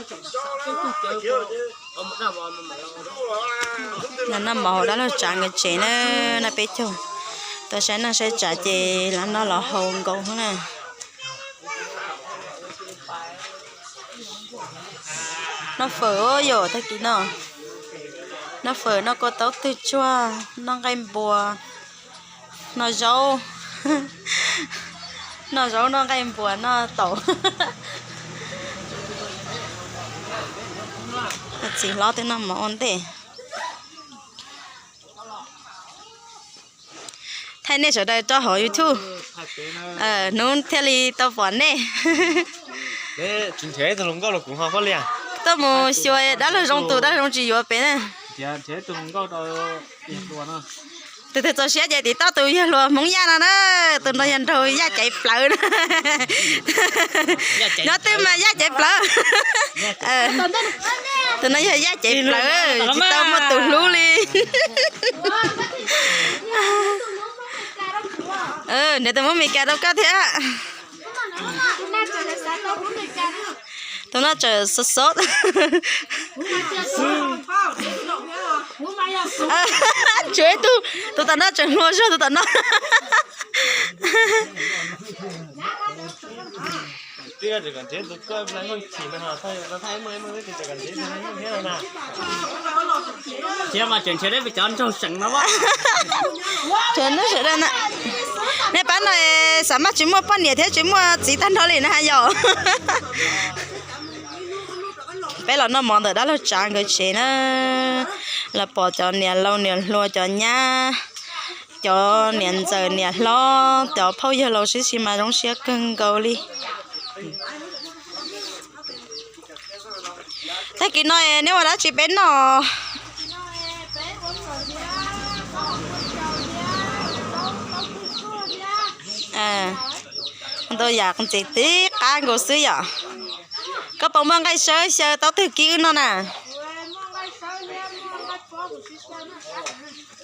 Noj mov hauv dab laug Tsav nkawd tsev na, noj peb caug. Tuaj saib neej saib tsav ces los noj los haus nkaus na. Noj fawm yom, tag kis no noj fawm, noj kua taub twg tsuag, noj nqaij npua, noj zaub, noj zaub noj nqaij npua noj taum. Txiv hlob twb noj mov ua ntej. Thaij nej sawv daws rau hauv YouTube, hnub thiaj li tau pom nej. Tuaj mus xyuas dab laug Zoo tus, dab laug Zoo tsis yuav pem na. Tus twg txaus siab ces tiv toj tus yawg hluas Hmoob Yaj no na, tus no yog nraug Yaj caiv plawv na. Nyob twg mas Yaj caiv plawv. Tus no yog Yaj caiv plawv, tsis tau muaj tus hlub li. Nws tus muab Mes Kas rau koj thiab. Tus no tseem xov xov. Tsuav ib tug, tus tom no tseem hluas zog tus tom no. Nej pab no xav mas tsis muaj poj niam thiab tsis muaj txiv tag nrho li na ha yom. Peb los noj mov ntawm dab laug Tsav nkawd tsev na, los pom cov niam laus niam hluas, cov nyab, cov niam ntxawm niam hlob, cov phauj yawg laus sib tsis mas zoo siab kawg nkaus li. Tag kis no neb ua dab tsi peb noj? Ntau yam ntxim tib qab nkaus xwb yom. Koj puas muaj nqaij sawb xyaw taub twg kib wb noj na?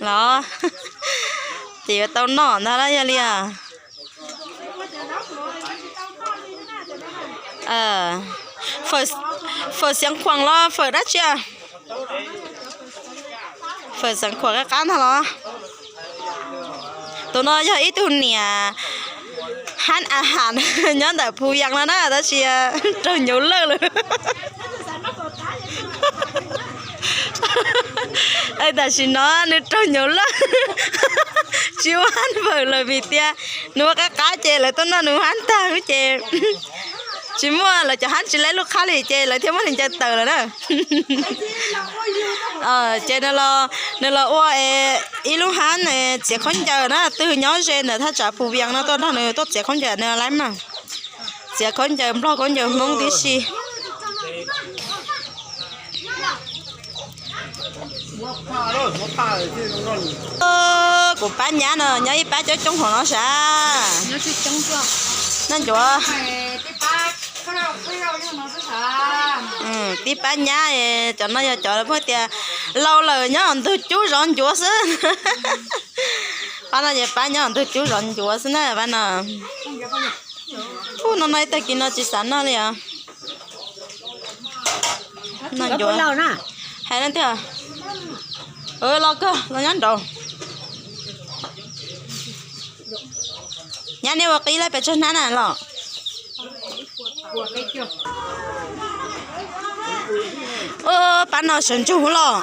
Los ces yuav tau noj ntag los yog li. Fawm Xeev Khuam los fawm dab tsi? Fawm Xeev Khuam qab qab ntag los? Tus no yog ib tug niam hab a has nyob ntawm Phu Vias no na, tab sis raug nyuv lawj lawm. Tam sim no nws raug nyuv lawj, tsis ua hab fawm lawm vim tias nws ua qab qab ces lawv tuaj noj nws hab tag ces tsis muaj, lawv cov hab tsis leb lub qhab li ces lawv thiaj muab nws ncaws tawm lawm na. Ces nws los ua ib lub hab txiav khaub ncaws na, twg nyob ze ntawm thaj tsam Phu Vias no tuaj nrog nws tuaj txiav khaub ncaws nws lawm mas. Txiav khaub ncaws Nplog khaub ncaws Hmoob tib si. Kuv pab nyab no nyob ib pab coob coob hauv no sav. Noj ncuav. Tib pab nyab, cov no yog cov pheej tias laus lawm nyob ntug cub zov ncuav xwb. Pab no ces pab nyob ntug cub zov ncuav xwb na pab no. Ub, no no ib tag kis no tsis xav noj li os. Noj ncuav. Hais leej twg? Los kawg los nyob nraud. Nyab, nej ua qib lawm pes tsawg hnab na los? Pab no sawv ntsug los.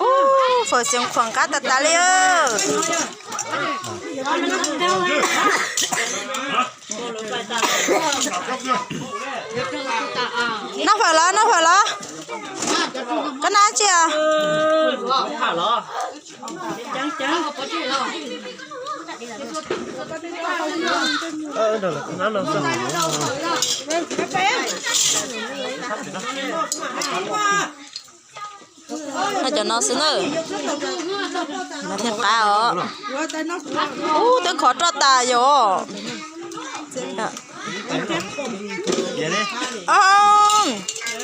Ub, fawm Xeev Khuam qab tas tas li. Noj fawm los, noj fawm los. Koj noj dab tsi? Noj cov no xwb na. No thiaj qab os. Ub, twb khov roj tas yom.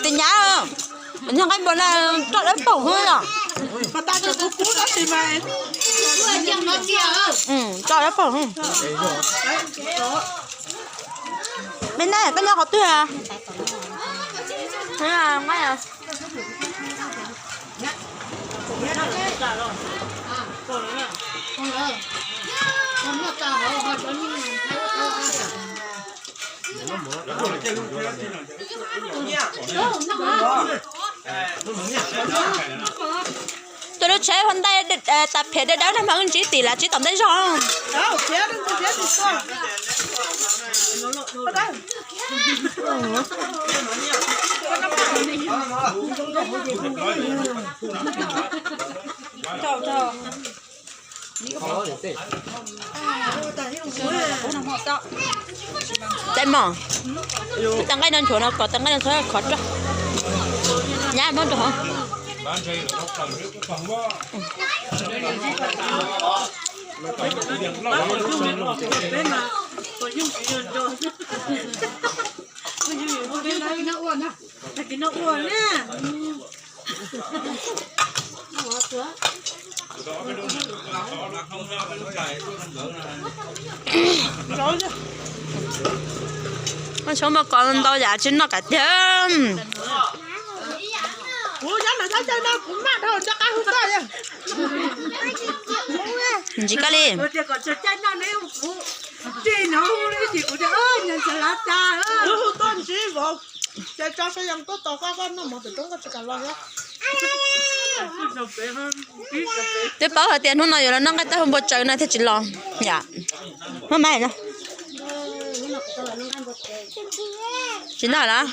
Tis nyab, nqaij npua na, roj dawb paug xwb os. Koj tab tom kub kub tab sis mas. Tso dab pog. Me nab, koj nyob qhov twg? Tus lub tsheb Honda tas phem dawb dawb no mas wb ntsib tim lawv tsev tom ntej zog. Tais mos, tais nqaij no nchuav no kom tais nqaij no txhob khov rau. Nyab muab rau hov. Koj tsuav muaj kos ntau yam tsis noj kav tiag. Ntsis koj li. Twb paub hais tias hnub no yuav los noj nqaij taub hau npua tsawv no thiaj tsis los yom. Muab mas no. Tsis noj lawm.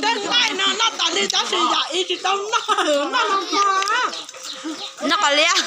Tej nqaij no noj tas li tab sis yam ib tsis tau noj, noj no noj. Noj qos liab.